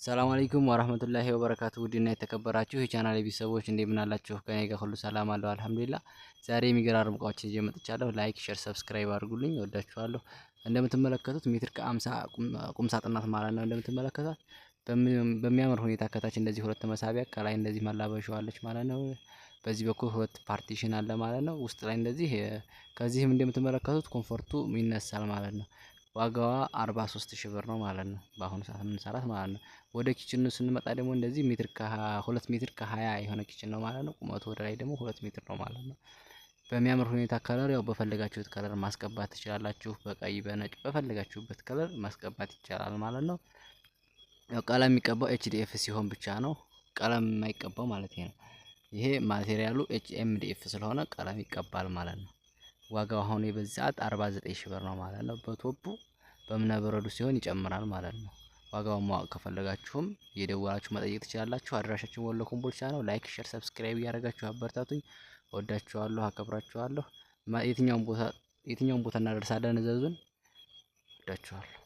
ሰላም አለይኩም ወራህመቱላሂ ወበረካቱ። ውድና የተከበራችሁ የቻናሌ ቤተሰቦች እንደምን አላችሁ? ከኔ ጋር ሁሉ ሰላም አለው አልሐምዱሊላህ። ዛሬ የሚገራርሙ እቃዎችን ይዤ መጥቻለሁ። Like፣ share፣ subscribe አድርጉልኝ። ወዳችኋለሁ። እንደምትመለከቱት ሜትር ከ50 ቁም ሳጥን ናት ማለት ነው። እንደምትመለከቷት በሚያምር ሁኔታ ከታች እንደዚህ ሁለት መሳቢያ፣ ከላይ እንደዚህ መላበሻ አለች ማለት ነው። በዚህ በኩል ሁለት partition አለ ማለት ነው። ውስጥ ላይ እንደዚህ ከዚህም እንደምትመለከቱት comfort ኡ ይነሳል ማለት ነው። ዋጋዋ 43 ሺህ ብር ነው ማለት ነው። በአሁኑ ሰዓት የምንሰራት ማለት ነው። ወደ kitchen ኑ ስንመጣ ደግሞ እንደዚህ ሜትር ከ2 ሜትር ከ20 የሆነ kitchen ነው ማለት ነው። ቁመቱ ወደ ላይ ደግሞ 2 ሜትር ነው ማለት ነው። በሚያምር ሁኔታ color ያው በፈለጋችሁት color ማስቀባት ትችላላችሁ። በቀይ፣ በነጭ በፈለጋችሁበት color ማስቀባት ይቻላል ማለት ነው። ያው ቀለም የሚቀባው HDF ሲሆን ብቻ ነው ቀለም የማይቀባው ማለት ነው። ይሄ material ኡ HMDF ስለሆነ ቀለም ይቀባል ማለት ነው። ዋጋው አሁን በዚህ ሰዓት 49 ሺህ ብር ነው ማለት ነው። በ top ኡ በእብነበረዱ ሲሆን ይጨምራል ማለት ነው። ዋጋውን ማወቅ ከፈለጋችሁም እየደወላችሁ መጠየቅ ትችላላችሁ። አድራሻችን ወሎ ኮምቦልቻ ነው። Like፣ share፣ subscribe እያደረጋችሁ አበርታቱኝ። ወዳችኋለሁ፣ አከብራችኋለሁ። የትኛውን ቦታ እናደርሳለን። እዘዙን። ወዳችኋለሁ።